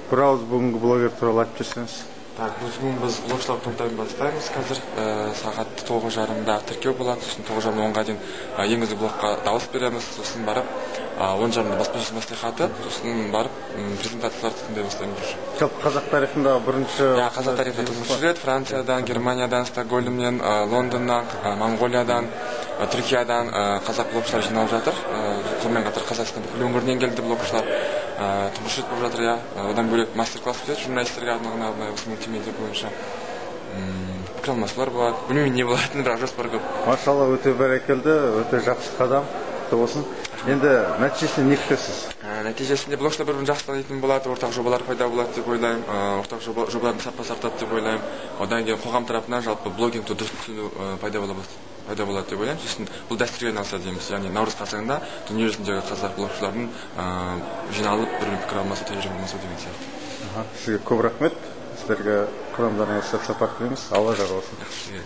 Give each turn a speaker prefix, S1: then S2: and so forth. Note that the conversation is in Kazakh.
S1: Бір ауыз бүгінгі блогер туралы айтып жіберсеңіз.
S2: Так, бүгін біз блогшылар құрылтайын бастаймыз. Қазір сағат 9:30-да тіркеу болады, сосын 9:30-10-ға дейін ең үздік блогқа дауыс береміз, сосын барып 10:30-да баспасөз мәслихаты, сосын барып презентацияларды тыңдай бастаймыз.
S1: Жалпы қазақ тарихындағы бірінші...
S2: Иә, қазақ тарихында тұңғыш рет Франциядан, Германиядан, Стокгольмнен, Лондоннан, Моңғолиядан, Түркиядан қазақ блогшылар жиналып жатыр. Сонымен қатар Қазақстан бүкіл өңірінен келді блогшылар. Тұңғыш рет болып жатыр, иә. Одан бөлек мастер-класс өтеді журналистерге арналған арнайы осы мультимедиа бойынша. Пікір алмасулар болады. Білмеймін не болатынын, бірақ жоспар көп.
S1: Машалла, өте бәрекелді, өте жақсы қадам. Құтты болсын. Енді нәтижесінде не күтесіз?
S2: Нәтижесінде блогшылар бір-бірін жақсы танитын болады, ортақ жобалар пайда болады деп ойлаймын, ортақ жобалардың сапасы артады деп ойлаймын. Одан кейін қоғам тарапынан жалпы блогингті дұрыс түсіну пайда болады деп ойлаймын. Сосын бұл дәстүрге айналса дейміз, яғни наурыз қарсаңында дүниежүзіндегі қазақ блогшылардың жиналып бір-бірімен пікір алмасу, тәжірибе алмасу деген сияқты.
S1: Сізге көп рахмет. Сіздерге қадамдарыңызға сәт сапар тілейміз. Алла жар болсын.
S2: Сізге.